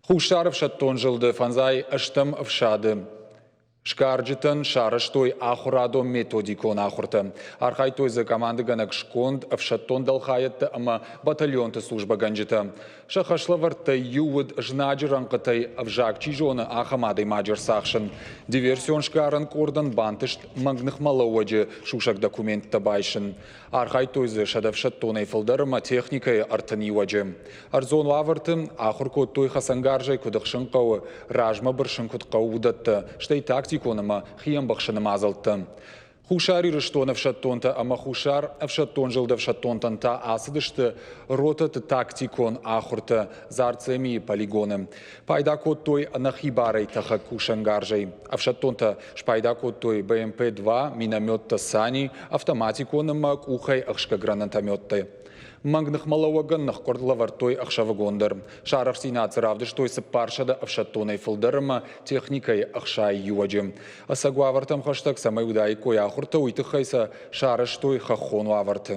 Хуссар ӕфсӕддон зылды фӕндзай ӕстӕм ӕфсады сгарджытӕн сарӕзтой ахуырадон-методикон ахуыртӕ. Архайдтой дзы командӕгӕнӕг сконд, ӕфсӕддон дӕлхайӕдтӕ ӕмӕ батальонты службӕгӕнджытӕ. Сӕ хӕслӕвӕрдтӕй иу уыд знаджы рӕнхъытӕй ӕвзаг чи зоны, ахӕм адӕймаджы ӕрцахсын. Диверсион сгарӕн къордӕн бантыст мӕнг ныхмӕлӕууӕджы сусӕг документтӕ байсын. Архайдтой дзы 100 ӕфсӕддонӕй фылдӕр ӕмӕ техникӕйы 31-ы. Ӕрдзон уавӕрты ахуыр кодтой хӕцӕнгарзӕй куыд ӕхсын хъӕуы, размӕ бырсын куыд хъӕуы, уыдӕттӕ, стӕй тактикон ӕмӕ хиӕмбӕхсыны мадзӕлттӕ. Хуссар Ирыстоны ӕфсӕддонтӕ ӕмӕ Хуссар ӕфсӕддон зылды ӕфсӕддонтӕн та ацыдысты ротӕты тактикон ахуыртӕ Дзарцемийы полигоны. Пайда кодтой ӕнӕхибарӕй тӕхӕг кусӕнгарзӕй. Ӕфсӕддонтӕ спайда кодтой БМП-2, минометтӕ «Сани», автоматикон ӕмӕ къухӕй ӕхсгӕ гранатометтӕ. Мӕнг ныхмӕлӕууӕгӕн ныхкъуырд лӕвӕрдтой ӕхсӕвыгон дӕр. Сӕ арӕхстдзинад дзы равдыстой 400 ӕфсӕддонӕй фылдӕр ӕмӕ техникӕйы 61-ы. Ӕцӕг уавӕртӕм хӕстӕг цӕмӕй уыдаиккой ахуыртӕ, уый тыххӕй сӕ сарӕзтой хӕххон уавӕрты.